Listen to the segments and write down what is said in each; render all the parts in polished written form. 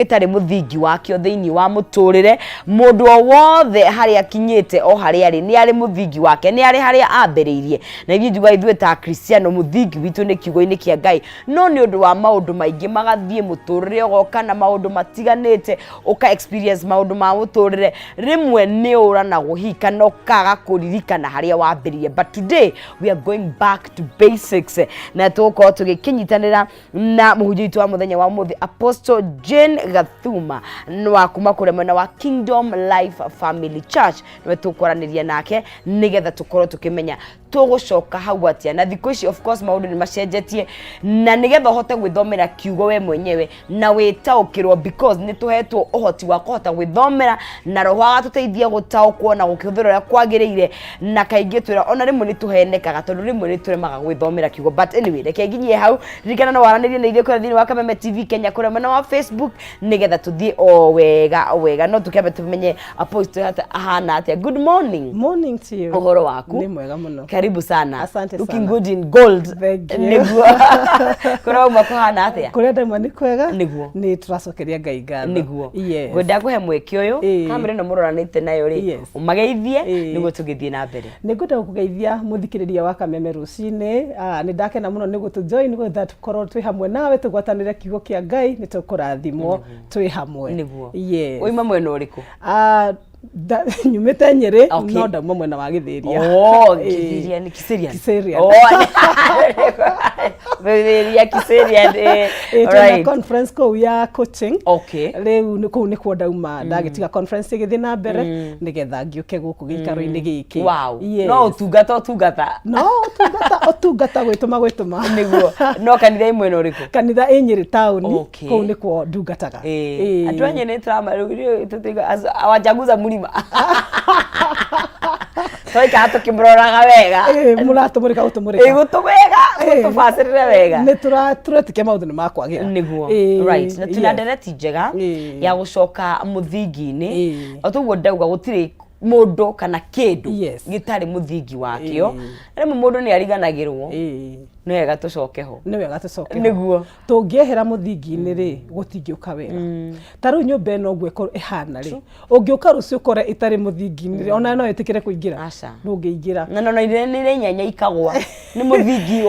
Gĩtarĩ mũthingi wakĩo thĩinĩ wa mũtũrĩre. Mũndũ o wothe harĩa akinyĩte, o harĩa arĩ, nĩ arĩ mũthingi wake, nĩ arĩ harĩa ambĩrĩirie. Na ithuĩ njugaga ithuĩ ta Akristiano mũthingi witũ nĩ kiugo-inĩ kĩa Ngai. No nĩ ũndũ wa maũndũ maingĩ magathiĩ, mũtũrĩre ũgoka na maũndũ matiganĩte, ũka experience maũndũ ma mũtũrĩre, rĩmwe nĩ ũranagwo hihi kana ũkaga kũririkana harĩa wambĩrĩirie. But today we are going back to basics, na tũgũkorwo tũgĩkĩnyitanĩra na mũhunjia witũ wa mũthenya wa ũmũthĩ, Apostle Jane Gathuma wa kuma kũrĩa mwena wa Kingdom Life Family Church. Nĩwe tũkwaranĩria nake nĩgetha tũkorwo tũkĩmenya tũgũcoka hau atĩa. Na thikũ ici, of course, maũndũ nĩ macenjetie, na nĩgetha ũhote gwĩthomera kiugo we mwenyewe na wĩtaũkĩrwo, because nĩ tũhetwo ũhoti wa kũhota gwĩthomera na Roho agatũteithia gũtaũkwo na gũkĩhũthĩra ũrĩa kwagĩrĩire. Na kaingĩ twĩra ona rĩmwe nĩ tũhenekaga tondũ rĩmwe nĩ tũremaga gwĩthomera kiugo. But anyway, reke nginyie hau. Ririkana no waranĩrie na ithuĩ kũrĩa thĩinĩ wa Kameme TV Kenya, kũrĩa mwena wa Facebook, nĩgetha tũthiĩ o wega wega. No tũkĩambe tũmenye Apostle ahana atĩa. Good morning. Morning to you. Ũhoro waku? Nĩ mwega mũno. Karibu sana. Asante Looking sana. good in gold. Thank you. Nĩguo. Kũrĩa wauma kũhana atĩa? Kũrĩa ndauma nĩ kwega. Nĩguo. Nĩ tũracokeria Ngai ngatho. Nĩguo. Yes. Ngwenda kũhe mweke ũyũ, kamera ĩno mũroranĩte nayo rĩ, ũmageithie nĩguo tũgĩthiĩ na mbere. Nĩ ngwenda gũkũgeithia mũthikĩrĩria wa Kameme rũcinĩ. Nĩ ndakena mũno nĩ gũtũ join nĩgetha tũkorwo twĩ hamwe nawe, tũgwatanĩre kiugo kĩa Ngai, nĩ tũkũrathimwo twĩ hamwe. Nĩguo. Yes. Wauma mwena ũrĩkũ? Nyumĩte Nyĩrĩ, no ndauma mwena wa Gĩthĩria. Oh, Gĩthĩria nĩ Kiserian. Kiserian. Oh, Gĩthĩria, Kiserian. Ĩĩ, twĩna conference kũu ya coaching. Rĩu nĩ kũu nĩkuo ndauma, ndagĩtiga conference ĩgĩthiĩ na mbere nĩgetha ngĩũke gũkũ gĩikaro-inĩ gĩkĩ. Wow. No ũtungata ũtungata. No ũtungata ũtungata, gwĩtũma gwĩtũma. Nĩguo. No kanitha ĩ mwena ũrĩkũ? Kanitha ĩ Nyĩrĩ taũni. Kũu nĩkuo ndungataga. Andũ a Nyĩrĩ nĩtũrama rĩu tũtiga wanjaguza mũrima, twaikara tũkĩmũroraga wega. Ĩĩ, mũratũmũrĩka gũtũmũrĩka. Ĩĩ, gũtũ wega, gũtũbacĩrĩre wega. Nĩ tũretĩkia maũndũ nĩ makwagĩra. Nĩguo. Right, na twĩna ndereti njega ya gũcoka mũthingi-inĩ. O toguo ndauga, gũtirĩ mũndũ kana kĩndũ gĩtarĩ mũthingi wakĩo. Rĩmwe mũndũ nĩ ariganagĩrwo. Nĩ wega tũcoke ho. Nĩ wega tũcoke ho. Nĩguo. Tũngĩehera mũthingi-inĩ rĩ, gũtingĩũka wega. Ta rĩu nyũmba ĩno ũguo ĩkorwo ĩhana rĩ, ũngĩũka rũciũ ũkore ĩtarĩ mũthingi-inĩ rĩ, ona no ĩtĩkĩre kũingĩra? Aca. Ndũngĩingĩra. Na no nĩ irenyenya ikagwa nĩ mũthingi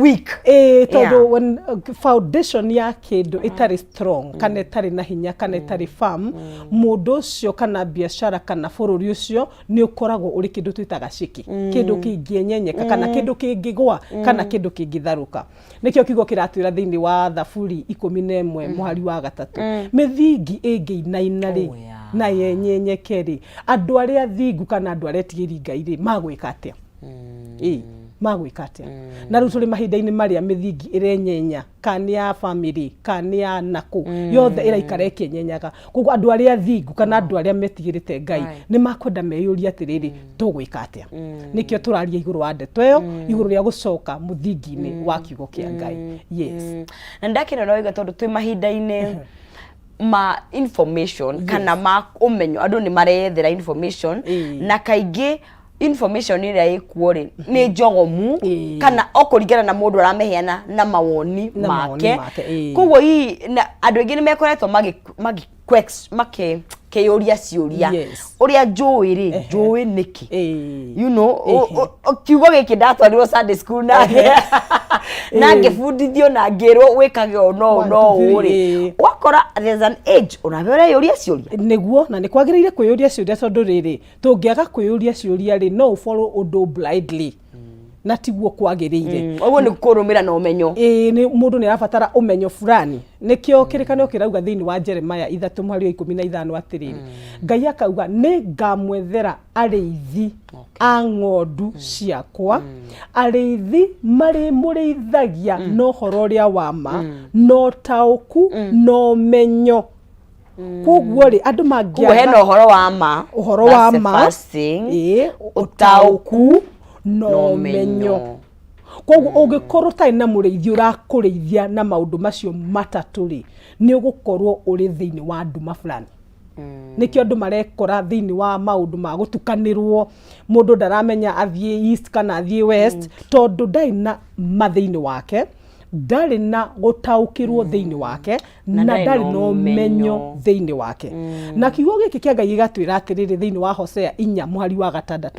weak. Ĩĩ, tondũ when foundation ya kĩndũ ĩtarĩ strong kana ĩtarĩ na hinya kana ĩtarĩ firm, mũndũ ũcio kana biacara kana bũrũri ũcio nĩ ũkoragwo ũrĩ kĩndũ twĩtaga shaky, kĩndũ kĩngĩenyenyeka kana kĩndũ kĩngĩgwa kana kĩndũ kĩngĩtharũka. Nĩkĩo kiugo kĩratwĩra thĩinĩ wa Thaburi 11 mũhari wa 3, mĩthingi ĩngĩinaina rĩ, na yenyenyeke rĩ, andũ arĩa thingu kana andũ arĩa etigĩri Ngai rĩ, magwĩka atĩa? Ĩĩ, magwĩka atĩa? Na rĩu tũrĩ mahinda-inĩ marĩa mĩthingi ĩrenyenya, kana nĩ ya family kana nĩ ya nakũ, yothe ĩraikara ĩkĩenyenyaga. Koguo andũ arĩa thingu kana andũ arĩa metigĩrĩte Ngai nĩ makwenda meyũrie atĩrĩrĩ, tũgwĩka atĩa? Nĩkĩo tũraria igũrũ wa ndeto ĩyo, igũrũ rĩa gũcoka mũthingi-inĩ wa kiugo kĩa Ngai. Yes. Na ndakena na waiga, tondũ twĩ mahinda-inĩ ma information kana ma ũmenyo, andũ nĩ mareyethera information, na kaingĩ information ĩrĩa ĩkuo rĩ, nĩ njogomu, kana o kũringana na mũndũ aramĩheana na mawoni Na mawoni make. make, Koguo hihi na andũ aingĩ nĩ mekoretwo magĩ makĩyũria ciũria, ũrĩa njũĩ rĩ, njũĩ nĩkĩ? Kiugo gĩkĩ ndatwarirwo Sunday school na ngĩbundithio na ngĩrwo wĩkage ũũ no ũũ One, no two, three, ũũ rĩ, ũgakora there's an age onawe ũreyũria ciũria. Nĩguo, na nĩ kwagĩrĩire kwĩyũria ciũria, tondũ rĩrĩ, tũngĩaga kwĩyũria ciũria rĩ, no ũfollow ũndũ blindly na tiguo kwagĩrĩire. Ũguo nĩ kũrũmĩra na ũmenyo. Ĩĩ, nĩ mũndũ nĩ arabatara ũmenyo fulani. Nĩkĩo kĩrĩkanĩro kĩrauga thĩinĩ wa Jeremaya 3 mũhari wa 15 atĩrĩrĩ, Ngai akauga, "Nĩ ngamwethera arĩithi a ng'ondu ciakwa, arĩithi marĩmũrĩithagia na ũhoro ũrĩa wa ma na ũtaũku na ũmenyo." Koguo rĩ, andũ Koguo hena mangĩaga ũhoro wa ma. Ũhoro That's wa the ma. first thing. Ũtaũku na na ũmenyo. ũmenyo. Koguo ũngĩkorwo ũtarĩ na mũrĩithi ũrakũrĩithia na maũndũ macio matatũ rĩ, nĩ ũgũkorwo ũrĩ thĩinĩ wa nduma fulani. Nĩkĩo andũ marekora thĩinĩ wa maũndũ ma gũtukanĩrwo, mũndũ ndaramenya athiĩ east kana athiĩ west, tondũ ndarĩ na ma thĩinĩ wake. Ndarĩ na gũtaũkĩrwo thĩinĩ wake Na na ndarĩ ndarĩ na na ũmenyo ũmenyo. Thĩinĩ wake. Na kiugo gĩkĩ kĩa Ngai gĩgatwĩra atĩrĩrĩ thĩinĩ wa Hosea 4 mũhari wa 6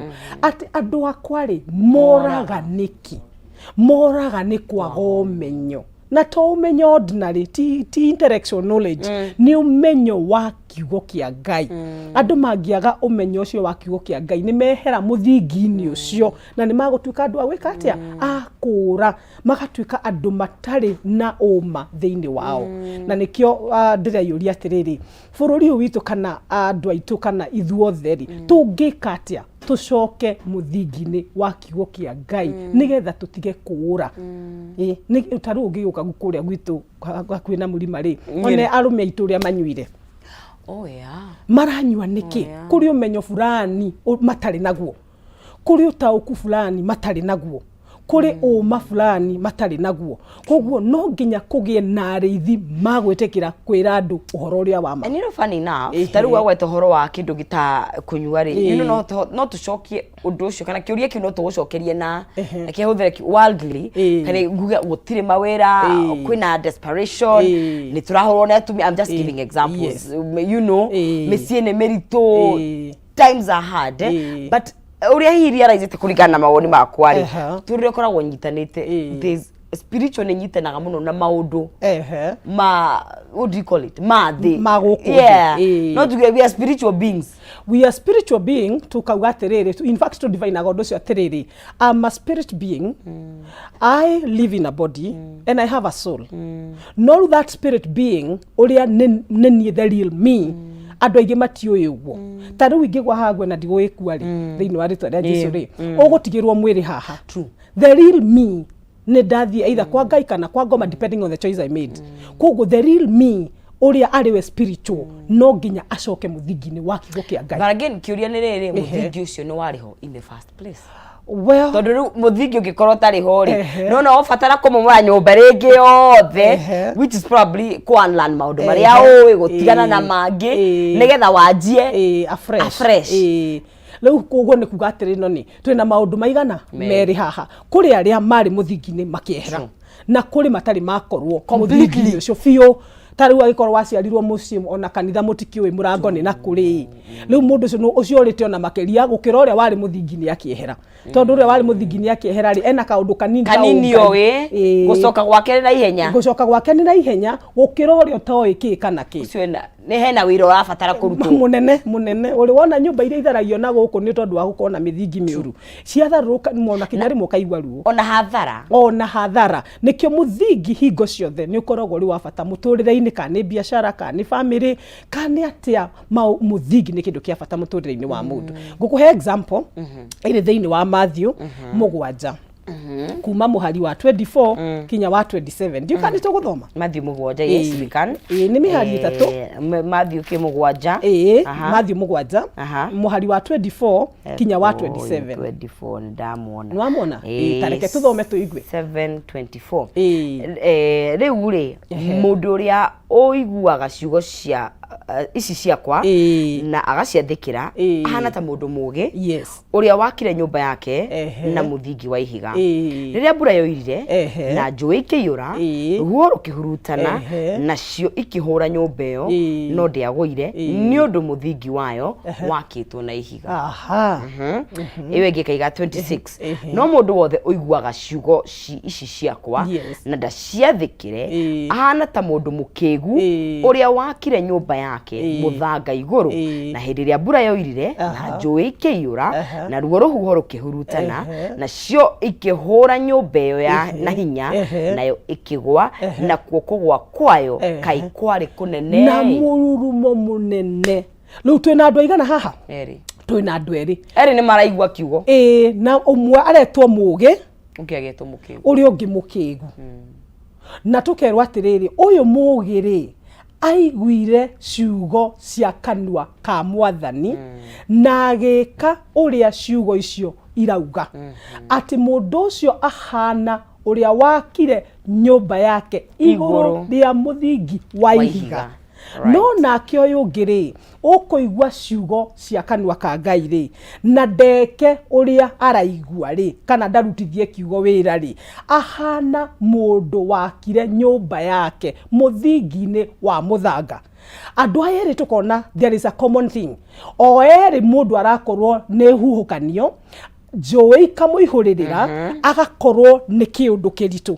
atĩ andũ akwa rĩ, moraga nĩkĩ? Moraga nĩ kwaga ũmenyo, na to ũmenyo ordinary, ti intellectual knowledge, nĩ ũmenyo wa kiugo kĩa Ngai. Andũ mangĩaga ũmenyo ũcio wa kiugo kĩa Ngai, nĩ mehera mũthingi-inĩ ũcio na nĩ magũtuĩka andũ a gwĩka atĩa? A kũũra, magatuĩka andũ matarĩ na ũma thĩinĩ wao. Na nĩkĩo ndĩreyũria atĩrĩrĩ, bũrũri ũyũ witũ kana andũ aitũ kana ithuothe rĩ, tũngĩka atĩa tũcoke mũthingi-inĩ wa kiugo kĩa Ngai nĩgetha tũtige kũũra? Ĩ, ta rĩu ũngĩgĩũka kũrĩa gwitũ hakuhĩ na mũrima rĩ, one arũme aitũ ũrĩa manyuire. Oh yeah. Maranyua nĩkĩ? Oh, yeah. Kũrĩ ũmenyo fulani matarĩ naguo, kũrĩ ũtaũku fulani matarĩ naguo, kũrĩ ũma fulani matarĩ naguo. Koguo no nginya kũgĩe na arĩithi magwĩtĩkĩra kwĩra andũ ũhoro ũrĩa wa ma. And funny enough, ta rĩu wagweta ũhoro wa kĩndũ gĩta kũnyua rĩ, no tũcokie ũndũ ũcio kana kĩũria kĩu no tũgũcokerie na reke hũthĩre worldly kana nguge gũtirĩ mawĩra, kwĩna desperation, nĩ tũrahũrwo nĩ atumia. I'm just giving examples. Mĩciĩ nĩ mĩritũ, times are hard, but ũrĩa hihi realize kũringana na mawoni makwa rĩ, tũrĩa ũkoragwo nyitanĩte, there's spiritual nĩ nyitanaga mũno na maũndũ ma, what do you call it, ma thĩ. Ma gũkũ thĩ, No tuge we are spiritual beings. We are spiritual being. Tukauga atĩrĩrĩ, in fact tũdivinaga ũndũ ũcio atĩrĩrĩ, I'm a spirit being, I live in a body and I have a soul. No rĩu that spirit being ũrĩa nĩ niĩ, the real me, andũ aingĩ matiũĩ ũguo. Ta rĩu ingĩgwa haha ngwe na ndigũgĩkua rĩ, thĩinĩ wa rĩtwa rĩa Jesu rĩ, ũgũtigĩrwo mwĩrĩ haha. The real me nĩ ndathiĩ either kwa Ngai kana kwa ngoma, depending on the choice I made. Koguo the real me ũrĩa arĩ we spiritual no nginya acoke mũthingi-inĩ wa kiugo kĩa Ngai. But again, kĩũria nĩ rĩrĩ, mũthingi ũcio nĩ warĩ ho in the first place? Well, Tondũ rĩu mũthingi ũngĩkorwo ũtarĩ ho rĩ, no ũbatara kũmomora nyũmba rĩngĩ yothe, which is probably kũ unlearn maũndũ marĩa ũĩ, gũtigana na mangĩ, nĩgetha wanjie afresh. Afresh. Rĩu koguo nĩ kuga atĩrĩ, no nĩ twĩna maũndũ maigana Merĩ. Merĩ haha. Kũrĩ arĩa marĩ mũthingi-inĩ makĩehera na kũrĩ matarĩ makorwo Completely. mũthingi-inĩ ũcio biũ. Ta rĩu angĩkorwo waciarirwo mũciĩ ona kanitha mũtikĩũĩ mũrango nĩ na kũrĩ, rĩu mũndũ ũcio ũcio ũrĩte ona makĩria gũkĩra ũrĩa warĩ mũthingi-inĩ akĩehera, tondũ ũrĩa warĩ mũthingi-inĩ akĩehera rĩ, ena kaũndũ kanini ka kanini ũngai. Oĩ gũcoka gwake nĩ na ihenya. Gũcoka gwake nĩ na ihenya gũkĩra ũrĩa ũtoĩ kĩ kana kĩ. Ũcio nĩ hena wĩra ũrabatara kũrutwo. Mũnene mũnene. Ũrĩ wona nyũmba iria itharagio na gũkũ nĩ tondũ wa gũkorwo na mĩthingi mĩũru, ciatharũrũka mona kinya rĩmwe ũkaigua ruo. Ona hathara. Ona hathara. Nĩkĩo mũthingi hingo ciothe nĩ ũkoragwo ũrĩ wa bata mũtũrĩre-inĩ, kana nĩ biacara, kana nĩ family, kana nĩ atĩa, mũthingi nĩ kĩndũ kĩa bata mũtũrĩre-inĩ wa mũndũ. Ngũkũhe example ĩrĩ thĩinĩ wa Matthew 7 kuma mũhari wa 24 kinya wa 27. Ndiũ kana nĩ tũgũthoma. Matthew 7, yes, we can. Ĩĩ, nĩ mĩhari 3. Matthew kĩ 7? Ĩĩ. Matthew 7 mũhari wa 24 kinya wa 27. 24 nĩ ndamwona. Nĩ wamwona? Ĩĩ, ta reke tũthome tũigue. 724. Ĩĩ. Rĩu rĩ, mũndũ ũrĩa ũiguaga ciugo cia ici ciakwa na agaciathĩkĩra ahana ta mũndũ mũũgĩ ũrĩa wakire nyũmba yake na mũthingi wa ihiga. Rĩrĩa mbura yoirire na njũĩ ikĩiyũra, ruo rũkĩhurutana, nacio ikĩhũra nyũmba ĩyo, no ndĩagũire, nĩ ũndũ mũthingi wayo wakĩtwo na ihiga. Ĩyo ĩngĩ ĩkaiga 26, no mũndũ wothe ũiguaga ciugo ici ciakwa na ndaciathĩkĩre ahana ta mũndũ mũkĩgu ũrĩa wakire nyũmba yake mũthanga igũrũ. Na hĩndĩ ĩrĩa mbura yoirire na njũĩ ikĩiyũra na ruo rũhuho rũkĩhurutana, nacio ikĩhũra nyũmba ĩyo ya na hinya, nayo ĩkĩgwa, nakuo kũgwa kwayo kaĩ kwarĩ kũnene. Na mũrurumo mũnene. Rĩu twĩna andũ aigana haha? Erĩ. Twĩna andũ erĩ. Erĩ nĩ maraigua kiugo. Ĩĩ, na ũmwe aretwo mũũgĩ, ũngĩ agetwo mũkĩgu. Ũrĩa ũngĩ mũkĩgu. Na tũkerwo atĩrĩrĩ, ũyũ mũũgĩ rĩ, aiguire ciugo cia kanua ka Mwathani na agĩka ũrĩa ciugo icio irauga, atĩ mũndũ ũcio ahana ũrĩa wakire nyũmba yake igũrũ Igũrũ. Rĩa mũthingi wa Wa ihiga. Ihiga. No nake ũyũ ũngĩ rĩ, ũkũigua ciugo cia kanua ka Ngai rĩ, na ndeke ũrĩa araigua rĩ, kana ndarutithie kiugo wĩra rĩ, ahana mũndũ wakire nyũmba yake mũthingi-inĩ wa mũthanga. Andũ aya erĩ tũkona there is a common thing. O erĩ mũndũ arakorwo nĩ huhũkanio, njũĩ ikamũihũrĩrĩra, agakorwo nĩ kĩũndũ kĩritũ.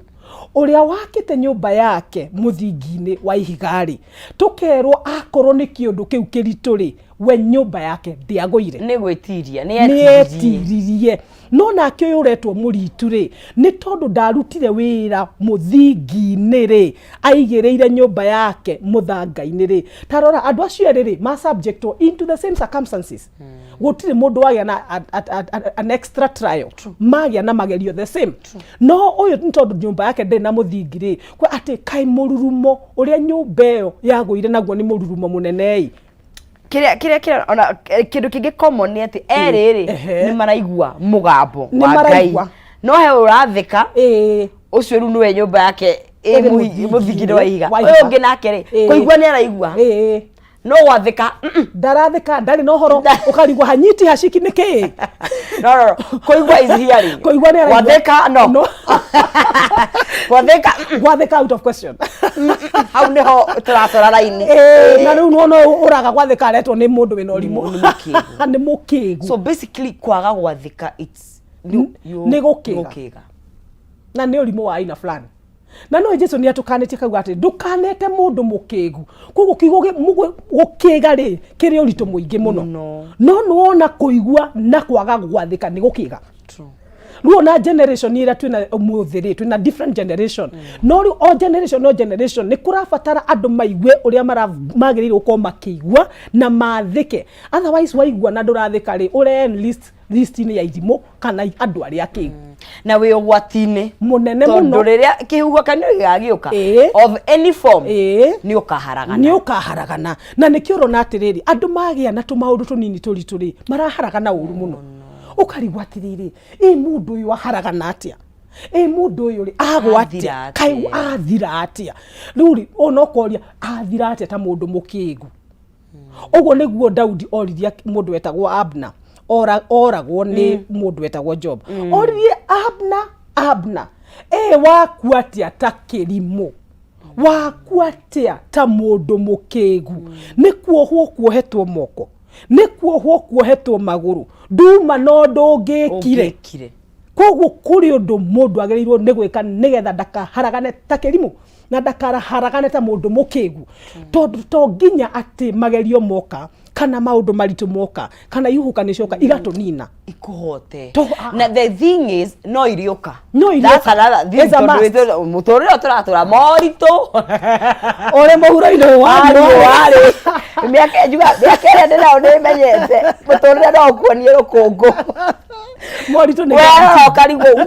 Ũrĩa wakĩte nyũmba yake mũthingi-inĩ wa ihiga-rĩ, tũkerwo akorwo nĩ kĩũndũ kĩu kĩritũ-rĩ, we nyũmba yake ndĩagũire. Nĩ gwĩtiria, nĩ etirie. Nĩ etiririe. No nake ũyũ ũretwo mũritu-rĩ, nĩ tondũ ndarutire wĩra mũthingi-inĩ-rĩ, aigĩrĩire nyũmba yake mũthanga-inĩ-rĩ, ta rora andũ acio erĩ-rĩ, ma subjectwo into the same circumstances. Gũtirĩ mũndũ wagĩa na an extra trial. Magĩa na magerio the same. No ũyũ nĩ tondũ nyũmba yake ndĩrĩ na mũthingi rĩ, kwa atĩ kaĩ mũrurumo ũrĩa nyũmba ĩyo yagũire naguo nĩ mũrurumo mũnene ĩ. Kĩrĩa kĩrĩa kĩrĩa ona kĩndũ kĩngĩ common nĩ atĩ erĩ rĩ nĩ maraigua mũgambo Nĩ wa Ngai. maraigua. No he ũrathĩka, ũcio rĩu nĩwe nyũmba yake ĩ Ĩrĩ mũthingi-inĩ wa ihiga. wa Ũyũ ihiga. ũngĩ nake rĩ, kũigua nĩ araigua. No gwathĩka, Ndarathĩka, ndarĩ na ũhoro, ũkarigwo hanyiti haciki nĩ kĩĩ. No, no, no. Kũigua is hearing. Kũigua nĩ araigua. Gwathĩka no. No. Gwathĩka, Gwathĩka out of question. Hau nĩho tũracora raini. Ĩĩ, na rĩu nĩwona ũraga gwathĩka aretwo nĩ mũndũ wĩna ũrimũ. Nĩ mũkĩgu. Nĩ mũkĩgu. So basically kwaga gwathĩka it's Nĩ gũkĩga. Gũkĩga. Na nĩ ũrimũ wa aina fulani. Na no Jesu nĩ atũkanĩtie kauga atĩ ndũkanete mũndũ mũkĩgu. Koguo kiugo gũkĩga rĩ kĩrĩ ũritũ mũingĩ mũno. Mũno. No nĩwona kũigua na kwaga gwathĩka nĩ gũkĩga. True. Rĩu ona generation ĩrĩa twĩna ũmũthĩ rĩ, twĩna different generation. No rĩu o generation o generation nĩ kũrabatara andũ maigue ũrĩa magĩrĩirwo gũkorwo makĩigua na mathĩke. Otherwise waigua na ndũrathĩka rĩ, ũre enlist list-inĩ ya irimũ kana andũ arĩa akĩgu. Na wĩ ũgwati-inĩ mũnene tondũ mũno. Rĩrĩa kĩhuhũkanio gĩgagĩũka of any form, nĩ ũkaharagana. Nĩ ũkaharagana. Na nĩkĩo ũrona atĩrĩrĩ, andũ magĩa na tũmaũndũ tũnini tũritũ rĩ, maraharagana ũru mũno. Ũkarigwo atĩrĩrĩ, ĩ mũndũ ũyũ aharagana atĩa? Ĩ mũndũ ũyũ rĩ, agwa Athira atĩa? Kaĩ atĩa? athira atĩa? Rĩu rĩ, ona ũkoria athira atĩa ta mũndũ mũkĩgu? Ũguo nĩguo Daudi oririe mũndũ wetagwo Abner, oragwo nĩ mũndũ wetagwo Job. Oririe Abner, Abner, ĩ wakua atĩa ta kĩrimũ? Wakua atĩa ta mũndũ mũkĩgu? Nĩ kuohwo kuohetwo moko, nĩ kuohwo kuohetwo magũrũ, nduma na ũndũ ũngĩkire. Ũngĩkire. Koguo kũrĩ ũndũ mũndũ agĩrĩirwo nĩ gwĩka nĩgetha ndakaharagane ta kĩrimũ na ndakaharagane ta mũndũ mũkĩgu. Tondũ to nginya atĩ magerio moka kana maũndũ maritũ moka kana ihuhũkanio cioka igatũnina. Ikuhote. Ah. Na the thing is no iriũka. No iriũka. That's another thing, It's a tondũ must. Mũtũrĩre ũyũ tũratũra moritũ. Ũrĩ mũhuro-inĩ ũyũ wa Warĩ, riũa. warĩ. Mĩaka njuga mĩaka ĩrĩa ndĩnayo nĩmenyete mũtũrĩre no ũkuonie rũkũngũ. Moritũ nĩ Werora guaranteed. ũkarigwo "Wah!"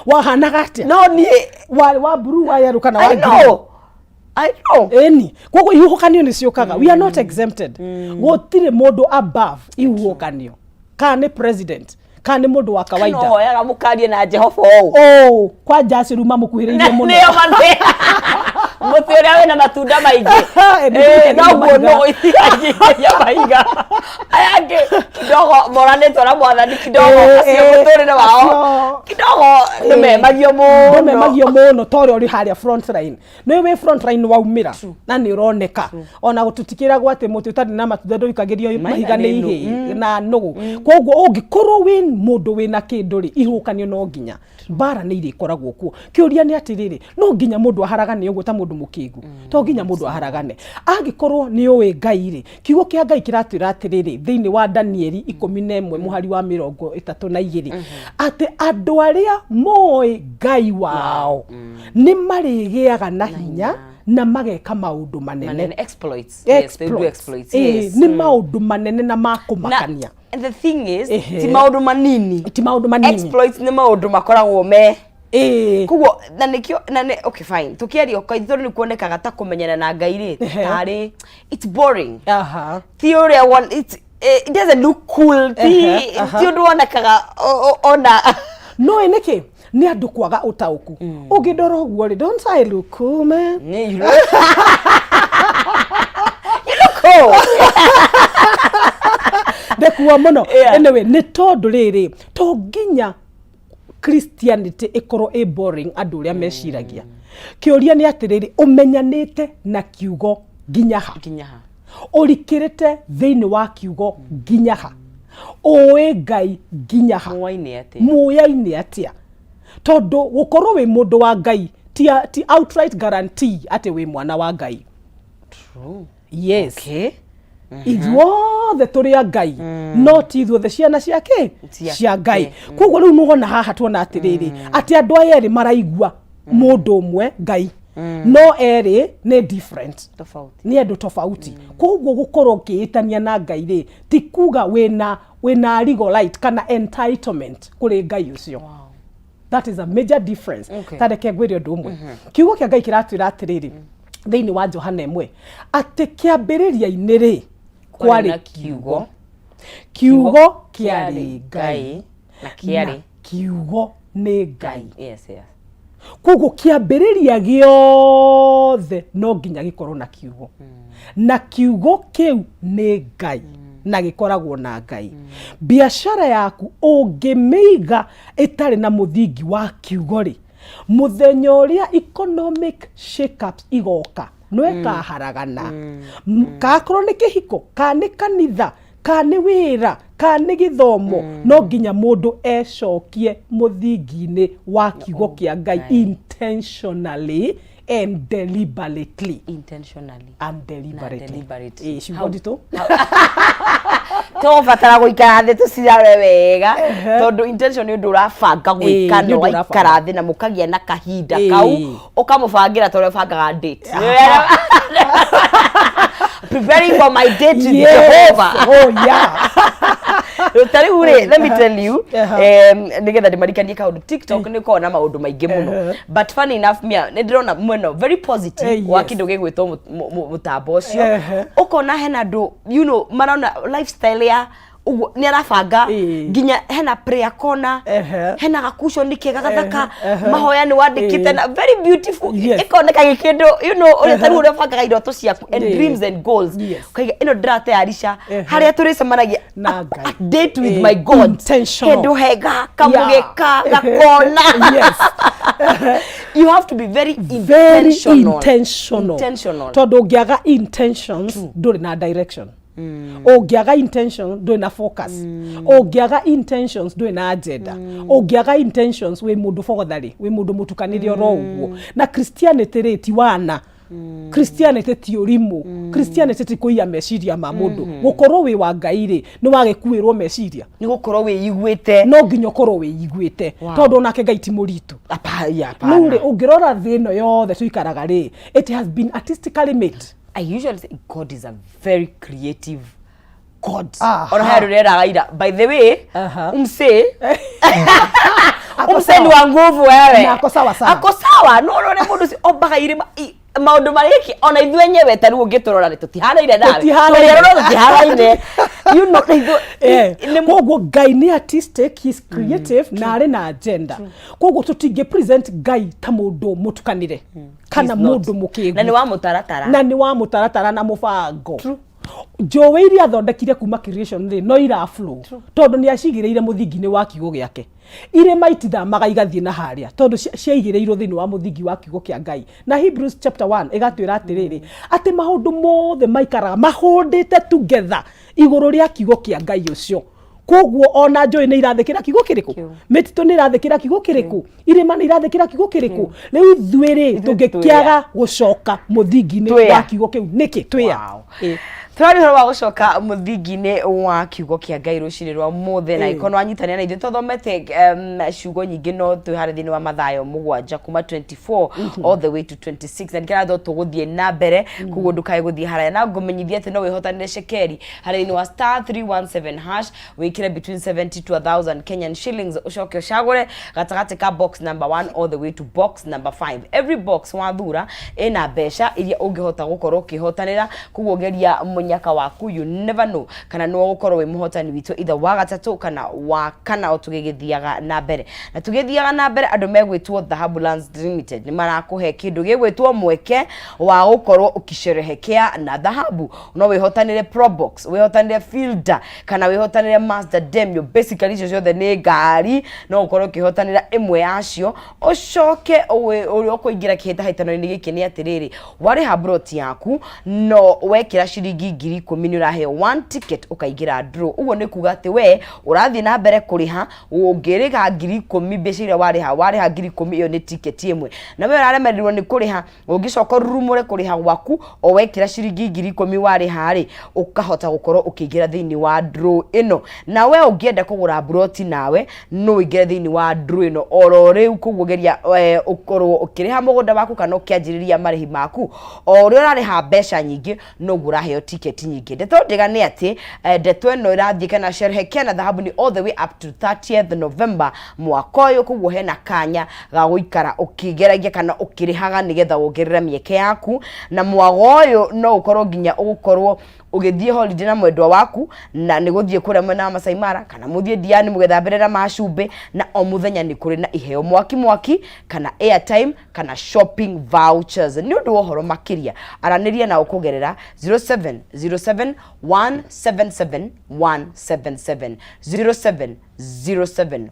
Wahanaga atĩa? No niĩ Warĩ wa blue, wa yellow kana wa I green? know. I know. Ĩni koguo ihuhũkanio nĩ ciũkaga, we are not exempted. Gũtirĩ mũndũ above ihuhũkanio, kana nĩ president kana nĩ mũndũ wa No kawaida. hoyaga mũkarie na Jehova ũũ. Oh, kwanja acio rĩu mamũkuhĩrĩirie mũno. Nĩo mathĩ mũtĩ ũrĩa wĩna matunda maingĩ. Nĩ Noguo mahiga. nũgũ itiganjĩria mahiga aya angĩ kidogo moranĩtwo na mwathani kidogo, acio mũtũrĩre wao acio. kidogo nĩmemagio mũno. Ndũmemagio mũno ta ũrĩa ũrĩ harĩa front line. Nĩ wĩ front line waumĩra na nĩ ũroneka. Ona tũtikĩragwo atĩ mũtĩ ũtarĩ na matunda ndũikagĩrio mahiga nĩ nĩ nũ. ihĩĩ na nũgũ. Koguo ũngĩkorwo wĩ mũndũ wĩna kĩndũ rĩ, ihuhũkanio no nginya mbara nĩ irĩkoragwo kuo. Kĩũria nĩ atĩrĩrĩ, no nginya mũndũ aharagane ũguo ta mũndũ mũkĩgu? To nginya mũndũ aharagane. Angĩkorwo nĩ ũĩ Ngai rĩ, kiugo kĩa Ngai kĩratwĩra atĩrĩrĩ thĩinĩ wa Danieli 11 mũhari wa 32 atĩ andũ arĩa moĩ Ngai wao nĩ marĩgĩaga na hinya na mageka maũndũ manene. Manene, exploits. Yes, they do exploits. Yes. Nĩ maũndũ manene na ma kũmakania. And the thing is, ti maũndũ manini. Ti maũndũ manini. Exploits nĩ maũndũ makoragwo me Koguo na nĩkĩo na nĩ okay fine, tũkĩaria kaingĩ tondũ nĩ kuonekaga ta kũmenyana na Ngai rĩ, tarĩ it's boring. Ti ũrĩa it doesn't look cool, ti Aha. ti ũndũ wonekaga ona No ĩ nĩkĩ nĩ andũ kwaga ũtaũku. Ũngĩndora ũguo rĩ, don't I look cool, man? Nĩ Ndĩrakua mũno. Anyway, nĩ tondũ rĩrĩ, to nginya Christianity ĩkorwo ĩ boring andũ ũrĩa meciragia. Kĩũria nĩ atĩrĩrĩ, ũmenyanĩte na kiugo nginya ha? Nginya ha? Ũrikĩrĩte thĩinĩ wa kiugo nginya ha? Ũĩ Ngai nginya ha? Muoyaine atĩa? Muoyaine atĩa? Tondũ gũkorwo wĩ mũndũ wa Ngai ti outright guarantee atĩ wĩ mwana wa Ngai. True. Yes. Ithuothe tũrĩ a Ngai, no ti ithuothe ciana ciake cia Ngai. Koguo rĩu nĩwona haha tuona atĩrĩrĩ, atĩ andũ aya erĩ maraigua mũndũ ũmwe Ngai, no erĩ nĩ different. Tofauti. Nĩ andũ tofauti. Koguo gũkorwo ũkĩĩtania na Ngai rĩ, ti kuga wĩna legal right kana entitlement kũrĩ Ngai ũcio. That is a major difference. Ta reke ngwĩre ũndũ ũmwe. Kiugo kĩa Ngai kĩratwĩra atĩrĩrĩ thĩinĩ wa Johana 1, atĩ kĩambĩrĩria-inĩ rĩ, kwarĩ kiugo, kiugo kĩarĩ Ngai, na kĩarĩ na kiugo nĩ Ngai. Yes. Koguo kĩambĩrĩria gĩothe no nginya gĩkorwo na kiugo, na kiugo kĩu nĩ Ngai, na gĩkoragwo na Ngai. Biacara yaku ũngĩmĩiga ĩtarĩ na mũthingi wa kiugo rĩ, mũthenya ũrĩa economic shake-ups igoka no ĩkaharagana. Kakorwo nĩ kĩhiko, ka nĩ kanitha, ka nĩ wĩra, ka nĩ gĩthomo, no nginya mũndũ ecokie mũthingi-inĩ wa kiugo kĩa Ngai intentionally and deliberately. Intentionally and deliberately. Deliberately. Ĩ, ciugo nditũ. Tũbatara gũikara thĩ tũcirare wega, tondũ intention nĩ ũndũ ũrabanga gwĩka, nĩ na ũndũ ũgaikara thĩ na mũkagĩa na kahinda kau, ũkamũbangĩra ta ũrĩa ũbangaga date. Preparing for my date with Jehovah. Oh yeah. Ta rĩu rĩ, let me tell you, nĩgetha ndĩmarikanie kaũndũ, TikTok nĩ ĩkoragwo na maũndũ maingĩ mũno, but funny enough, mia nĩ ndĩrona mwena very positive wa kĩndũ gĩgwĩtwo mũtambo ũcio. Ũkona hena andũ marona lifestyle ya ũguo nĩ arabanga, nginya hena prayer corner, hena gakuconi kega gathaka, mahoya nĩ wandĩkĩte na very beautiful. Ĩkoneka gĩ kĩndũ ũrĩa ta rĩu ũrĩa ũbangaga iroto ciaku and dreams and goals, ũkaiga ĩno ndĩratearisha harĩa tũrĩcemanagia Na Ngai. A date with my God. Intentional. Kĩndũ hega kamũgeka gakona. You have to be very Very intentional. Intentional. Intentional. Tondũ ũngĩaga intentions, ndũrĩ na direction. Ũngĩaga intention, ndũrĩ na focus. Ũngĩaga intentions, ndũrĩ na agenda. Ũngĩaga intentions, wĩ mũndũ bogotharĩ, wĩ mũndũ mũtukanĩre oro ũguo. Na Christianity rĩ, ti wana. Christianity ti ũrimũ. Christianity ti kũiya meciria ma mũndũ. Gũkorwo wĩ wa Ngai rĩ, nĩ wagĩkuĩrwo meciria. Nĩ gũkorwo wĩiguĩte. No nginya ũkorwo wĩiguĩte, tondũ onake Ngai ti mũritũ. Hapana. Rĩu rĩ, ũngĩrora thĩ ĩno yothe tũikaraga rĩ, it has been artistically made. I usually say God is a very creative God. Ona he andũ reraga ira. By the way, umse Ako umse ni sawa. wa nguvu wewe. Na ako sawa sana. Ako sawa. No nĩ mũndũ ũcio ombaga irĩma maũndũ marĩa ona ithuĩ enyewe ta rĩu ũngĩtũrora rĩ, tũtihanaine nawe. Tũtihanaine. Tũrĩa tũtihanaine. Na ithuĩ nĩ Koguo Ngai nĩ artistic, he's creative, na arĩ na agenda. Koguo tũtingĩ present Ngai ta mũndũ mũtukanĩre kana He's not. mũndũ mũkĩgu. Na nĩ wa mũtaratara. Na nĩ wa mũtaratara na mũbango. Njũĩ iria athondekire kuma creation rĩ, no ira flow tondũ nĩ acigĩrĩire mũthingi-inĩ wa kiugo gĩake. Irĩma itithamaga igathiĩ na harĩa tondũ ciaigĩrĩirwo thĩinĩ wa mũthingi wa kiugo kĩa Ngai. Na Hebrews chapter 1 ĩgatwĩra atĩrĩrĩ, atĩ maũndũ mothe maikaraga mahũndĩte together igũrũ rĩa kiugo kĩa Ngai ũcio. Koguo ona njũĩ nĩ irathĩkĩra kiugo kĩrĩkũ, mĩtitũ nĩ irathĩkĩra kiugo kĩrĩkũ, irĩma nĩ irathĩkĩra kiugo kĩrĩkũ. Rĩu ithuĩ rĩ, tũngĩkĩaga gũcoka mũthingi-inĩ Twĩa. wa kiugo kĩu nĩkĩ? Twĩa. Wow. Tũraria ũhoro wa gũcoka mũthingi-inĩ wa kiugo kĩa Ngai rũcinĩ rwa mũthĩ, na ĩkorwo nĩwanyitanĩra na ithuĩ tũthomete ciugo nyingĩ, no twĩ harĩa thĩinĩ wa Mathayo 7 kuma 24 all the way to 26, na nĩkĩratho tũgũthiĩ na mbere. Koguo ndũkae gũthiĩ haraya, na ngũmenyithia atĩ no wĩhotanĩre cekeri harĩa thĩinĩ wa *317#, wĩkĩre between 70 to 1000 Kenyan shillings, ũcoke ũcagũre gatagatĩ ka box number 1 all the way to box number 5. Every box wathura ĩna mbeca iria ũngĩhota gũkorwo ũkĩhotanĩra. Koguo geria mũnyaka. Nyaka waku. You never know kana nĩwe ũgũkorwo wĩ mũhotani witũ either wa gatatũ kana wa kana, o tũgĩgĩthiaga na mbere na tũgĩthiaga na mbere. Andũ megwĩtwo Dhahabu Lands Limited nĩ marakũhe kĩndũ gĩgwĩtwo mweke wa gũkorwo ũkisherehekea na dhahabu. No wĩhotanĩre Probox, wĩhotanĩre Fielder kana wĩhotanĩre Mazda Demio. Basically icio ciothe nĩ ngari, no ũkorwo ũkĩhotanĩra ĩmwe yacio. Ũcoke ũrĩa ũkũingĩra kĩhĩtahĩtano-inĩ gĩkĩ nĩ atĩrĩrĩ, warĩha broti yaku no wekĩra ciringi 10,000, nĩ ũraheo one ticket ũkaingĩra draw. Ũguo nĩ kuga atĩ we ũrathiĩ na mbere kũrĩha, ũngĩrĩha 10,000, mbeca iria warĩha, warĩha 10,000, ĩyo nĩ ticket ĩmwe. Na we ũraremererwo nĩ kũrĩha, ũngĩcoka ũrurumũre kũrĩha gwaku, o wekĩra ciringi 10,000 warĩha rĩ, ũkahota gũkorwo ũkĩingĩra thĩinĩ wa draw ĩno. Na we ũngĩenda kũgũra mburoti, nawe no ũingĩre thĩinĩ wa draw ĩno oro rĩu. Koguo geria ũkorwo ũkĩrĩha mũgũnda waku kana ũkĩanjĩrĩria marĩhi maku. O ũrĩa ũrarĩha mbeca nyingĩ, noguo ũraheo tiketi nyingĩ. Ndeto njega nĩ atĩ ndeto ĩno ĩrathiĩ kana sherehekea na dhahabu ni all the way up to 30th November mwaka ũyũ. Koguo hena kanya ga gũikara ũkĩgeragia kana ũkĩrĩhaga nĩgetha wongerere mĩeke yaku. Na mwago ũyũ no ũkorwo nginya ũgũkorwo ũgĩthiĩ holiday na mwendwa waku, na nĩ gũthiĩ kũrĩa mwena wa Masai Mara kana mũthiĩ Diani mũgethambĩre na macumbĩ. Na o mũthenya nĩ kũrĩ na iheo mwaki mwaki kana airtime kana shopping vouchers. Nĩ ũndũ wa ũhoro makĩria, aranĩria nao kũgerera 0707 177 177, 0707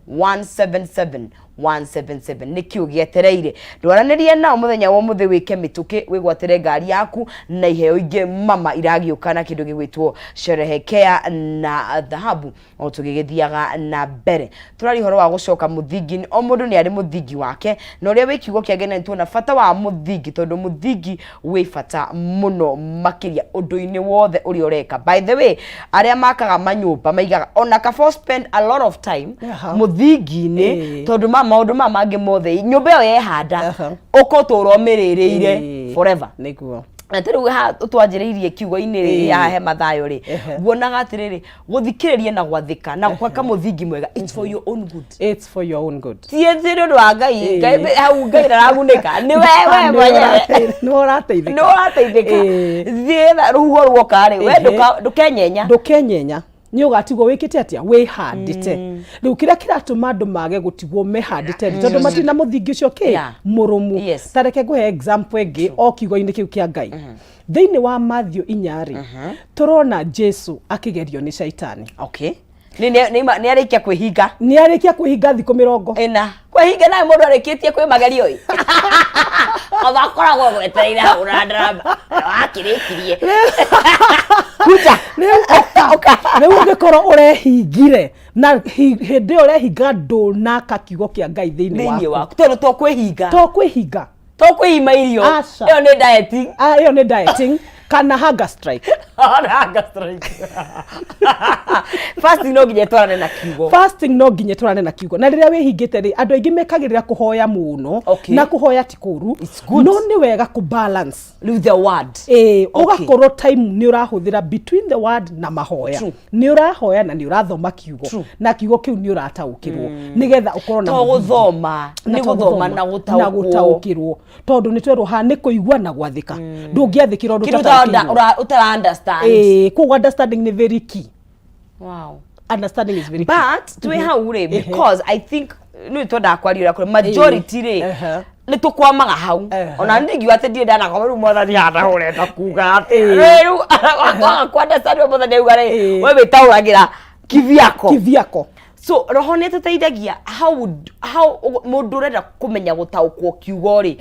177 177. Nĩkĩ ũgĩetereire? Ndwaranĩrie nao mũthenya wa ũmũthĩ, wĩke mĩtũkĩ wĩgwatĩre ngari yaku na iheo ingĩ mama iragĩũka na kĩndũ gĩgwĩtwo sherehekea na dhahabu. O tũgĩgĩthiaga na mbere, tũraria ũhoro wa gũcoka mũthingi-inĩ. O mũndũ nĩ arĩ mũthingi wake, na ũrĩa wĩ kiugo kĩa Ngai nĩ tuona bata wa mũthingi, tondũ mũthingi wĩ bata mũno makĩria ũndũ-inĩ wothe ũrĩa ũreka. By the way, arĩa makaga manyũmba maigaga ona kaba spend a lot of time mũthingi-inĩ, tondũ ma maũndũ ma mangĩ mothe, nyũmba ĩyo yehanda, ũkũtũra ũmĩrĩrĩire forever. Na ta rĩu haha twanjĩrĩirie kiugo-inĩ rĩ, ya hema thayũ rĩ, guonaga atĩrĩrĩ, gũthikĩrĩria na gwathĩka na gwaka mũthingi mwega, it's for your own good. It's for your own good. Ti nĩ ũndũ wa Ngai. Ngai hau, Ngai ndaragunĩka, nĩ we mwenyewe. Nĩ ũrateithĩka. Nĩ ũrateithĩka. Thiĩ rũhuho ruoka rĩ, we ndũkenyenya. Ndũkenyenya, nĩ ũgatigwo wĩkĩte atĩa? Wĩhandĩte. Rĩu kĩrĩa kĩratũma andũ mage gũtigwo mehandĩte rĩ, tondũ matirĩ na mũthingi ũcio kĩ mũrũmu. Ta reke ngũhe example ĩngĩ o kiugo-inĩ kĩu kĩa Ngai. Thĩinĩ wa Matthew 4 rĩ, tũrona Jesu akĩgerio nĩ Caitani. Okay, nĩ arĩkia kwĩhinga. Nĩ arĩkia kwĩhinga thikũ 40. Ĩna kwĩhinga nawe mũndũ arĩkĩtie kwĩ magerio ĩ, akoragwo gwetereire hau na ndaramba wakĩrĩkirie kuja. Rĩu ũngĩkorwo ũrehingire na hĩndĩ ĩyo ũrehinga, ndũnaka kiugo kĩa Ngai thĩinĩ thĩinĩ waku, waku, tondũ to kwĩhinga, to kwĩhinga, to kwĩima irio. Aca. Ĩyo nĩ dieting. Ah, ĩyo nĩ dieting kana hunger strike. Ona hunger strike. Fasting no nginya ĩtwarane na kiugo. Fasting no nginya ĩtwarane na kiugo. Na rĩrĩa wĩhingĩte rĩ, andũ aingĩ mekagĩrĩra kũhoya mũno. Na kũhoya ti kũru. It's good. No nĩ wega kũ balance rĩu the word. Ĩĩ, ũgakorwo time nĩ ũrahũthĩra between the word na mahoya. Nĩ ũrahoya na nĩ ũrathoma kiugo, na kiugo kĩu nĩ ũrataũkĩrwo, nĩgetha ũkorwo na to mũthingi. Gũthoma Na nĩ to gũthoma na na gũtaũkwo. Gũtaũkĩrwo, tondũ nĩ twerwo haha nĩ kũigua na gwathĩka. Ndũngĩathĩkĩra ũndũ kĩndũ ũtataũkĩirwo. Ũtara understand. Ĩĩ, koguo understanding nĩ very key. Understanding is very key. But twĩ hau rĩ, because I think nĩ twendaga kwaria ũrĩa kũrĩ majority rĩ, nĩ tũkwamaga hau. Ona nĩ ndingiuga atĩ ndirĩ ndanakwama. Rĩu Mwathani hana ũrenda kuga atĩ rĩu waga ku understand ũrĩa Mwathani auga rĩ, we wĩtaũragĩra kivyako. Kivyako. So roho nĩ tũteithagia. How mũndũ ũrenda kũmenya gũtaũkwo kiugo rĩ,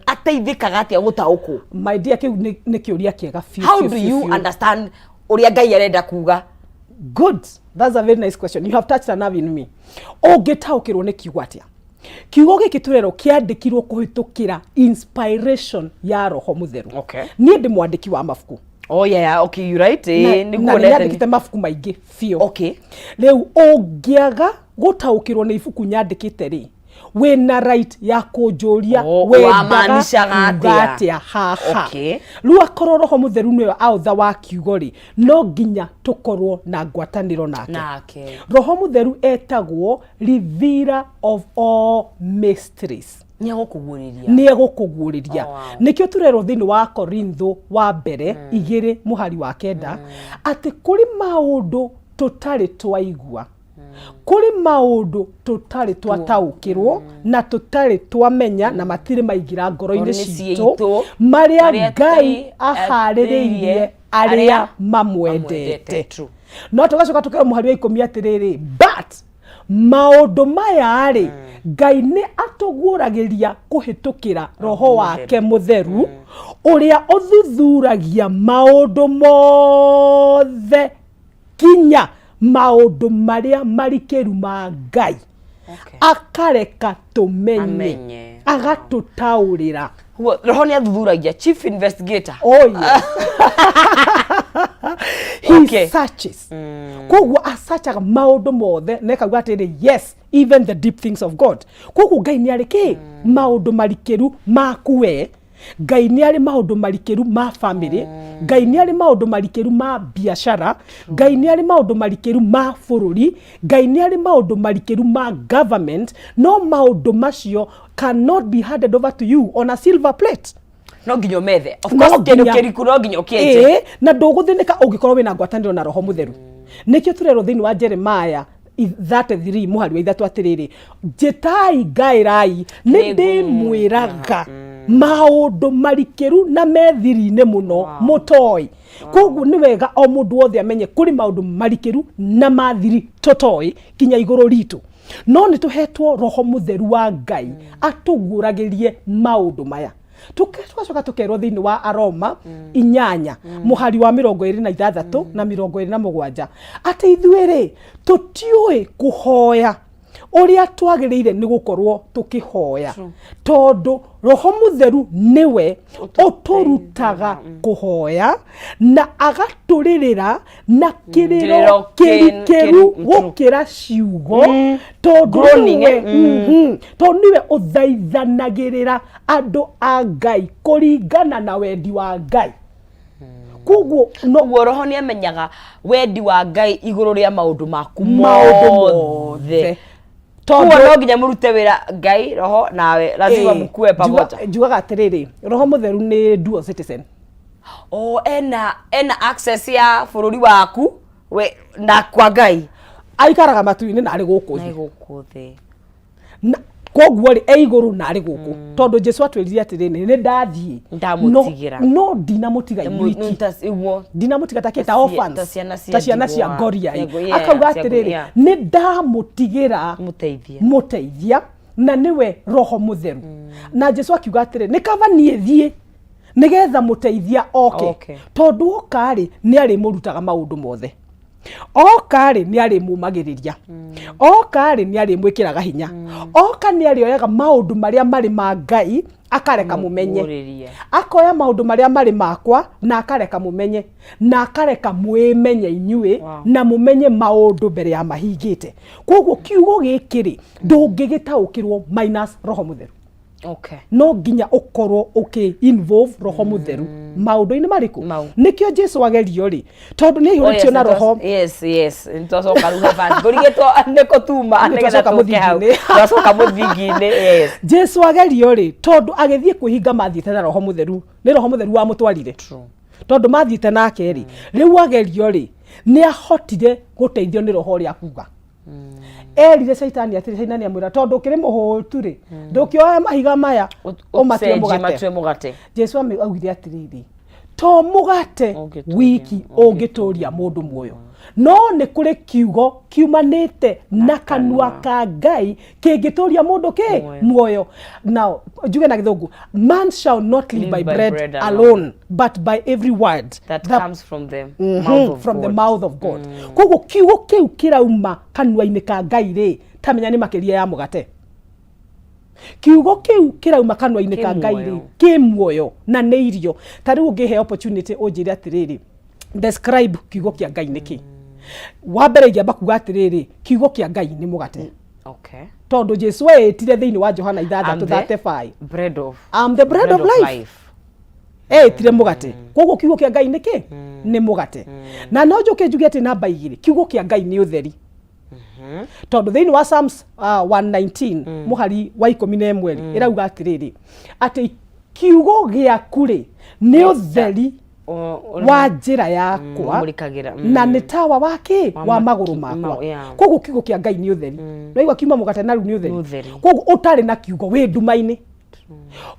ateithĩkaga atĩa gũtaũkwo? My dear, kĩu nĩ kĩũria kĩega biũ. How biũ, do biũ, you biũ. understand ũrĩa Ngai arenda kuga? Good, that's a very nice question. You have touched a nerve in me. Ũngĩtaũkĩrwo nĩ kiugo atĩa? Kiugo gĩkĩ tũrerwo kĩandĩkirwo kũhĩtũkĩra inspiration ya Roho Mũtheru. Niĩ ndĩ mwandĩki wa mabuku. Oh yeah, okay, you right. Na nĩ na nĩ nguonete. nyandĩkĩte mabuku maingĩ biũ. Okay. Rĩu ũngĩaga gũtaũkĩrwo nĩ ibuku nyandĩkĩte rĩ, Wĩna right ya kũnjũria. Oh, wendaga wamaanishaga kuuga atĩa? Atĩa haha? Rĩu akorwo Roho Mũtheru nĩwe autha wa kiugo rĩ, no nginya tũkorwo na ngwatanĩro nake. Nake. Roho Mũtheru etagwo revealer of all mysteries. Nĩ egũkũguũrĩria. Nĩ egũkũguũrĩria. Nĩkĩo tũrerwo thĩinĩ wa Korintho wa mbere 2 mũhari wa 9 atĩ kũrĩ maũndũ tũtarĩ twaigua, kũrĩ maũndũ tũtarĩ twataũkĩrwo na tũtarĩ twamenya na matirĩ maingĩra ngoro-inĩ Ngoro-inĩ citũ, citũ, marĩa marĩa Ngai Ngai aharĩrĩirie arĩa arĩa mamwendete. True. No tũgacoka tũkerwo mũhari wa 10 atĩrĩrĩ, but maũndũ maya rĩ, Ngai nĩ atũguũragĩria kũhĩtũkĩra Roho wake Mũtheru, ũrĩa ũthuthuragia maũndũ mothe, kinya maũndũ marĩa marikĩru ma Ngai, akareka tũmenye. Amenye. Agatũtaũrĩra. Ũguo, Roho nĩ athuthuragia, chief investigator. Oh yes, he searches. Koguo asachaga maũndũ mothe na ĩkauga atĩrĩ, yes, even the deep things of God. Koguo Ngai nĩ arĩ kĩ maũndũ marikĩru maku we, Ngai nĩ arĩ maũndũ marikĩru ma family, Ngai nĩ arĩ maũndũ marikĩru ma biacara, Ngai nĩ arĩ maũndũ marikĩru ma bũrũri, Ngai nĩ arĩ maũndũ marikĩru ma government. No maũndũ macio cannot be handed over to you on a silver plate. No nginya ũmethe, of No course, kĩndũ kĩriku no nginya ũkĩenje. Ĩĩ, na ndũgũthĩnĩka ũngĩkorwo wĩna ngwatanĩro na Roho Mũtheru. Nĩkĩo tũrerwo thĩinĩ wa Jeremaya 33 mũhari wa 3 atĩrĩrĩ, njĩtai ngaĩrai, nĩ ndĩmwĩraga maũndũ marikĩru na methiri-inĩ mũno mũtoĩ. Koguo nĩ wega o mũndũ wothe amenye kũrĩ maũndũ marikĩru na mathiri tũtoĩ kinya igũrũ ritũ, no nĩ tũhetwo Roho Mũtheru wa Ngai atũguũragĩrie maũndũ maya. Tũgacoka tũkerwo thĩinĩ wa Aroma 8 mũhari wa 26 na 27 atĩ ithuĩ rĩ, tũtiũĩ kũhoya ũrĩa twagĩrĩire nĩ gũkorwo tũkĩhoya, tondũ Roho Mũtheru nĩwe ũtũrutaga kũhoya na agatũrĩrĩra na kĩrĩro kĩrĩro kĩrikĩru gũkĩra ciugo, tondũ Groaning, nĩwe tondũ nĩwe ũthaithanagĩrĩra andũ a Ngai kũringana na wendi wa Ngai. Koguo no Ũguo Roho nĩ amenyaga wendi wa Ngai igũrũ rĩa maũndũ maku maũndũ mothe. Mothe. Koguo no nginya mũrute wĩra, Ngai, Roho nawe, lazima mkue pamoja. Njugaga atĩrĩrĩ, Roho Mũtheru nĩ dual citizen. O ena access ya bũrũri waku we na kwa Ngai. Aikaraga matu-inĩ na arĩ gũkũ Na thĩ. Gũkũ thĩ. Koguo rĩ, e igũrũ na arĩ gũkũ, tondũ Jesu atwĩrire atĩrĩrĩ, nĩ ndathiĩ Ndamũtigĩra. no ndinamũtiga inyuiki. Iguo. Ndinamũtiga ta kĩ ta Ta orphans, ciana cia ta ciana cia ndigwa. ngoriai. Cia Akauga atĩrĩrĩ, nĩ ndamũtigĩra mũteithia. Mũteithia, na nĩwe Roho Mũtheru. Na Jesu akiuga atĩrĩ, nĩ kaba niĩ thiĩ nĩgetha mũteithia oke, tondũ oka rĩ, nĩ arĩmũrutaga maũndũ mothe, oka rĩ, nĩ arĩmũmagĩrĩria, oka rĩ, nĩ arĩmwĩkĩraga hinya, oka nĩ arĩoyaga maũndũ marĩa marĩ ma Ngai akareka mũmenye. Mũguũrĩrie. Akoya maũndũ marĩa marĩ makwa na akareka mũmenye na akareka mwĩmenye inyuĩ na mũmenye maũndũ mbere ya mahingĩte. Koguo kiugo gĩkĩ rĩ, ndũngĩgĩtaũkĩrwo minus Roho Mũtheru. No nginya ũkorwo ũkĩ involve Roho Mũtheru maũndũ-inĩ marĩkũ. Mau. Nĩkĩo Jesu agerio rĩ, tondũ nĩ aihũrĩtio na Roho. Yes, nĩtwacoka rĩu haba ngũrigĩtwo nĩ kũtuma nĩgetha Nĩtwacoka tũke hau. mũthingi-inĩ. Twacoka mũthingi-inĩ, yes. Jesu agerio rĩ, tondũ agĩthiĩ kwĩhinga mathiĩte na Roho Mũtheru, nĩ Roho Mũtheru wamũtwarire, tondũ mathiĩte nake rĩ, rĩu agerio rĩ, nĩ ahotire gũteithio nĩ Roho ũrĩa akuga. Erire Caitani atĩrĩ, Caitani amwĩra, tondũ ũkĩrĩ mũhũtu rĩ, ndũkĩoya mahiga maya ũmatue ũcenjie mũgate. Matue mũgate. Jesu augire atĩrĩrĩ, to mũgate ũngĩtũũria wiki ũngĩtũria mũndũ muoyo, no nĩ kũrĩ kiugo kiumanĩte na kanua ka Ngai kĩngĩtũria mũndũ kĩ Muoyo. Muoyo. Now njuge na Gĩthũngũ, man shall not live by bread bread alone, but by every word that comes from the mouth of from the God. Mouth of God. Koguo kiugo kĩu kĩrauma kanua-inĩ ka Ngai rĩ, tamenya nĩ makĩria ya mũgate. Kiugo kĩu kĩrauma kanua-inĩ Kĩ ka Ngai rĩ, muoyo. Kĩ muoyo na nĩ irio. Ta rĩu ũngĩhe opportunity ũnjĩre atĩrĩrĩ, describe kiugo kĩa Ngai nĩ kĩ, wa mbere ingĩamba kuga atĩrĩrĩ, kiugo kĩa Ngai nĩ mũgate. Tondũ Jesu eĩtire thĩinĩ wa Johana I'm 6 the 35, bread of I'm the bread of life. Eĩtire mũgate. Koguo kiugo kĩa Ngai nĩ kĩ? Nĩ mũgate. Na no njũke njuge atĩ namba 2, kiugo kĩa Ngai nĩ ũtheri, tondũ thĩinĩ wa Psalms 119 mũhari wa 11 rĩ, ĩrauga atĩrĩrĩ, atĩ kiugo gĩaku rĩ nĩ ũtheri wa njĩra yakwa Ũmũrĩkagĩra, na nĩ tawa wa kĩ? Wa Wa magũrũ makwa. Koguo kiugo kĩa Ngai nĩ ũtheri. Naigua kiuma mũgate na rĩu nĩ Nĩ ũtheri. ũtheri. Koguo ũtarĩ na kiugo wĩ nduma-inĩ.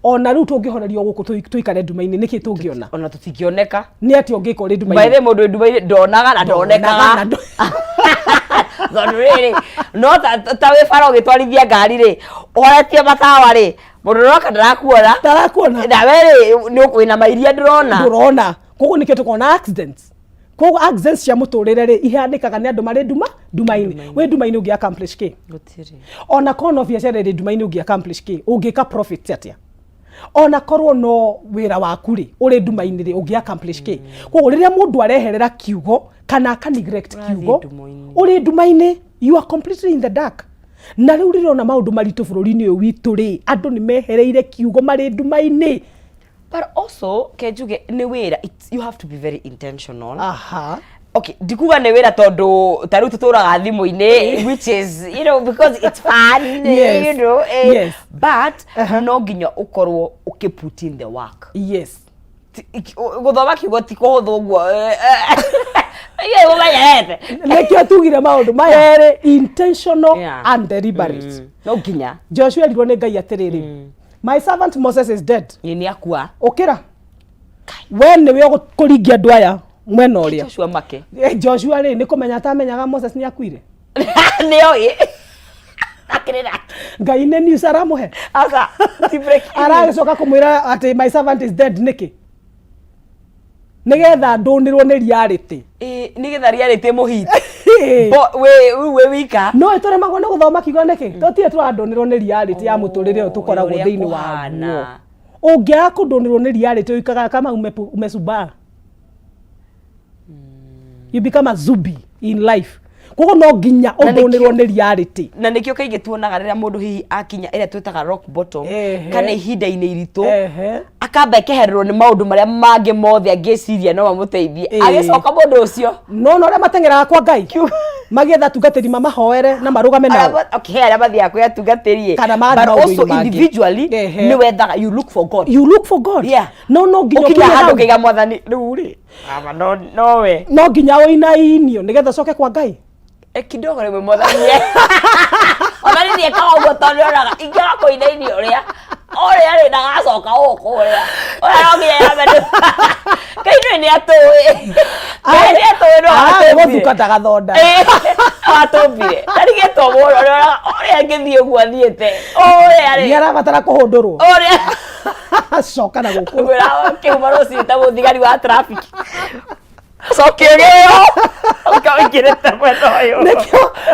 Ona rĩu tũngĩhorerio gũkũ tũikare nduma-inĩ, nĩkĩ tũngĩona? Ona tũtingĩoneka. Nĩ atĩa ũngĩka ũrĩ By nduma-inĩ? The mũndũ wĩ nduma-inĩ ndonaga na Ndonaga na ndonekaga, tondũ rĩrĩ no ta wĩ bara ũgĩtwarithia ngari rĩ, ũhoretie matawa rĩ, mũndũ ũroka ndarakuona. Ndarakuona. Nawe rĩ nĩ wĩna mairia ndũrona. Ndũrona. Koguo nĩkĩo tũkona accidents. Koguo accidents cia mũtũrĩre rĩ ihanĩkaga nĩ andũ marĩ nduma-inĩ. Wĩ nduma-inĩ ũngĩ accomplish kĩ? Gũtirĩ. Ona korwo no biacara ĩrĩ nduma-inĩ, ũngĩ accomplish kĩ? Ũngĩka profit atĩa? Ona korwo no wĩra waku rĩ ũrĩ nduma-inĩ rĩ, ũngĩ accomplish kĩ? Koguo rĩrĩa mũndũ areherera kiugo kana aka neglect Ũrathiĩ kiugo, nduma-inĩ. Ũrĩ nduma-inĩ, you are completely in the dark. Na rĩu rĩrĩa ona maũndũ maritũ bũrũri-inĩ ũyũ witũ rĩ, andũ nĩ mehereire kiugo, marĩ nduma-inĩ. But also ke njuge nĩ wĩra. You have to be very intentional. Okay, ndikuga nĩ wĩra tondũ ta rĩu tũtũraga thimũ-inĩ, which is because it's fun. But no nginya ũkorwo ũkĩ put in the work. Gũthoma kiugo ti kũhũthũ ũguo Iye ũmenyerete. Nĩkĩo tugire maũndũ maya erĩ, intentional and deliberate. No nginya. Joshua erirwo nĩ Ngai atĩrĩrĩ, "My servant Moses is dead." Ĩ nĩ akua. Ũkĩra, we nĩwe ũkũringia andũ aya mwena ũrĩa. Joshua make. Joshua rĩ, nĩ kũmenya atamenyaga Moses nĩ akuire? Nĩoĩ akĩrĩra. Ngai nĩ news aramũhe? Aca, ti breaking news. Aragĩcoka kũmwĩra atĩ "My servant is dead" nĩkĩ? Nĩgetha ndũnĩrwo nĩ reality. Ĩ, nĩgetha reality mũhit wĩ rĩu wĩ wika. No ĩtũremagwo nĩ gũthoma kiugo nĩkĩ? Tũtirĩ tũrandũnĩrwo nĩ reality ya mũtũrĩre ũyũ tũkoragwo Ũrĩa thĩinĩ kũhana. Waguo. Ũngĩaga kũndũnĩrwo nĩ reality, ũikaraga kama umesubaa, you become a zombie in life. Koguo no nginya Na nĩkĩo- ũndũnĩrwo nĩ reality. Na nĩkĩo kaingĩ tuonaga rĩrĩa mũndũ hihi akinya ĩrĩa twĩtaga rock bottom, kana ihinda-inĩ iritũ, akamba ekehererwo nĩ maũndũ marĩa mangĩ mothe angĩciria no mamũteithie. Agĩcoka mũndũ ũcio, No arĩa mateng'eraga kwa Ngai magĩetha atungatĩri mamahoere na marũgame nao. Okay, he arĩa mathiaga kwĩ atungatĩri, Kana magathiĩ but also maũndũ-inĩ mangĩ. individually nĩ wethaga, you look for God. You look for God. No nginya ũkinya ũkinye handũ hau. ũkaiga, "Mwathani, rĩu rĩ aba nowe." No nginya ũinainio nĩgetha ũcoke kwa Ngai. E, kidogo rĩmwe mwathani mwathani nĩekaga ũguo tondũ onaga ingĩaga kũinainio ũrĩa ũrĩa rĩ ndagacoka gũkũ ũrĩa ũrĩa no nginya yambe Ngai nĩ nĩ atũĩ, Ngai nĩ atũĩ no Ararĩ atũmbire. gũthuka ndagathonda. Atũmbire ndarigĩtwo mũno ũrĩa ũrĩa angĩthiĩ ũguo athiĩte ũrĩa Nĩ rĩ arabatara kũhũndũrwo ũrĩa coka na gũkũ. Ngwĩra kĩuma rũcinĩ ta mũthigari wa traffic, cokia ũgĩo ũka ũingĩrĩte mwena ũyũ.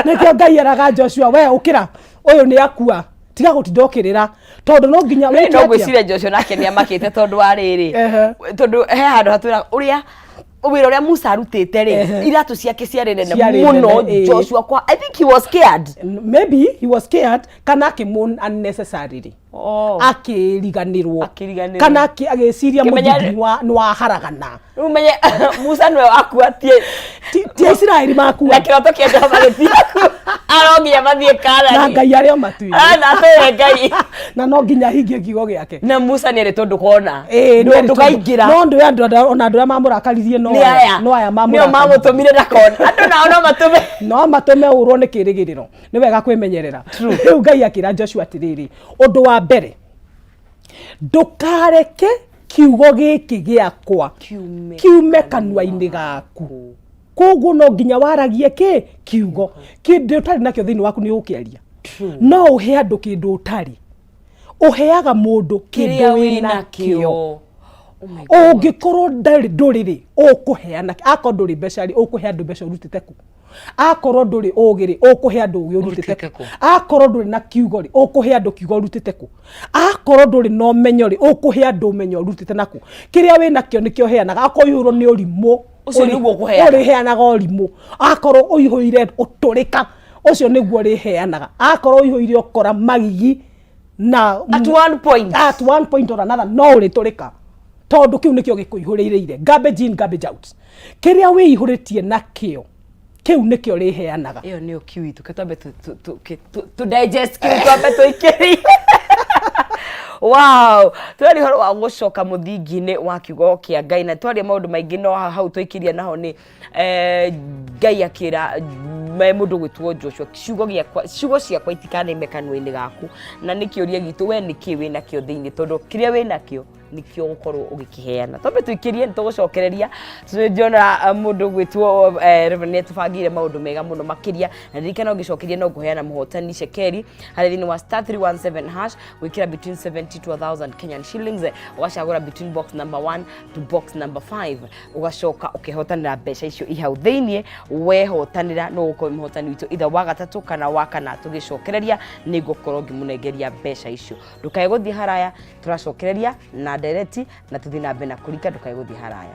Nĩkĩo Ngai eraga Joshua, "We ũkĩra, ũyũ nĩ akua, tiga gũtinda ũkĩrĩra," tondũ no nginya no wĩke atĩa? Ngwĩciria Joshua nake nĩ amakĩte tondũ wa rĩrĩ, tondũ he handũ hatwĩraga ũrĩa wĩra ũrĩa Musa arutĩte rĩ, iratũ ciake ciarĩ nene Ciarĩ mũno. nene, ĩĩ. Joshua kwa, I think he was scared. Maybe he was scared kana akĩmon unnecessarily. Oh. Akĩriganĩrwo. Akĩriganĩrwo. Kana agĩciria Kĩmenya- mũthingi nĩ waharagana. Rĩu menye Musa nĩwe wakua tie Ti Aisiraeli na makua. Kĩroto kĩa Jehova gĩtiaku aro nginya mathiĩ Na Kanani. Ngai arĩ o matu-inĩ. Ah, na atũre Ngai. Na no nginya ahingie kiugo gĩake. Na Musa nĩ erĩtwo ndũkona. Ĩĩ, nĩ erĩtwo. Ndũkaingĩra. No ndũ andũ ona andũ arĩa mamũrakaririe no Nĩ aya. No aya nĩo mamũrakaririe. mamũtũmire ndakona andũ, nao no matũme. No matũme ũrwo nĩ kĩrĩgĩrĩro. Nĩ wega kwĩmenyerera. Rĩu Ngai akĩra Joshua atĩrĩrĩ, ũndũ wa mbere, ndũkareke kiugo gĩkĩ gĩakwa Kiume kiume kanua-inĩ gaku. Koguo no nginya waragie kĩ kiugo. Kĩndũ ũtarĩ nakĩo thĩinĩ waku nĩ ũkĩaria? No ũhe andũ kĩndũ ũtarĩ? Ũheaga mũndũ kĩndũ kĩrĩa wĩnakĩo. Wĩnakĩo. Oh my God. Ũngĩkorwo ndarĩ ndũrĩ rĩ, ũkũheana? Akorwo ndũrĩ mbeca rĩ, ũkũhe andũ mbeca ũrutĩte kũ? Akorwo ndũrĩ ũgĩ rĩ, ũkũhe andũ ũgĩ ũrutĩte Ũrutĩte kũ? Kũ? Akorwo ndũrĩ na kiugo rĩ, ũkũhe andũ kiugo ũrutĩte kũ? Akorwo ndũrĩ na ũmenyo rĩ, ũkũhe andũ ũmenyo ũrutĩte nakũ? Kĩrĩa wĩ nakĩo nĩkĩo ũheanaga. Akorwo ũihũirwo nĩ ũrimũ, Ũcio nĩguo ũkũheana. Ũrĩheanaga ũrimũ. Akorwo ũihũire ũtũrĩka, Ũcio nĩguo ũrĩheanaga. Akorwo ũihũire ũkora, magigi na At one point. At one point or another no ũrĩtũrĩka, tondũ kĩu nĩkĩo gĩkũihũrĩrĩire. Garbage in, garbage out. Kĩrĩa wĩihũrĩtie nakĩo, kĩu nĩkĩo ũrĩheanaga. Ĩyo nĩyo kiu itũ, ke twambe tu digest kiu, twambe tũikĩrie. Wow, tũraria ũhoro wa gũcoka mũthingi-inĩ wa kiugo kĩa Ngai na twaria maũndũ maingĩ, no hau tũikĩria naho nĩ Ngai akĩra me mũndũ gwĩtwo Joshua, ciugo gĩakwa, ciugo ciakwa itikanaime kanua-inĩ gaku. Na nĩ kĩũria gitũ, we nĩ kĩ wĩ nakĩo thĩinĩ? Tondũ kĩrĩa wĩ nakĩo nĩkĩo ũgũkorwo ũgĩkĩheana. Twambe tũikĩrie, nĩ tũgũcokereria. Ndĩrona mũndũ gwĩtwo Reverend nĩ atũbangĩire maũndũ mega mũno makĩria, na ririkana ũngĩcokeria no ngũheana mũhotani cekeri harĩ thĩinĩ wa *317#, gwĩkĩra between 70 to 1000 Kenyan shillings, ũgacagũra between box number 1 to box number 5, ũgacoka ũkehotanĩra mbeca icio i hau thĩinĩ. Wehotanĩra no ũgũkorwo wĩ mũhotani witũ itha wa gatatũ kana wa kana. Tũgĩcokereria nĩ ngũkorwo ngĩmũnengeria mbeca icio. Ndũkae gũthiĩ haraya, tũracokereria na ndereti na tũthiĩ na mbere na kũrika. Ndũkae gũthiĩ haraya.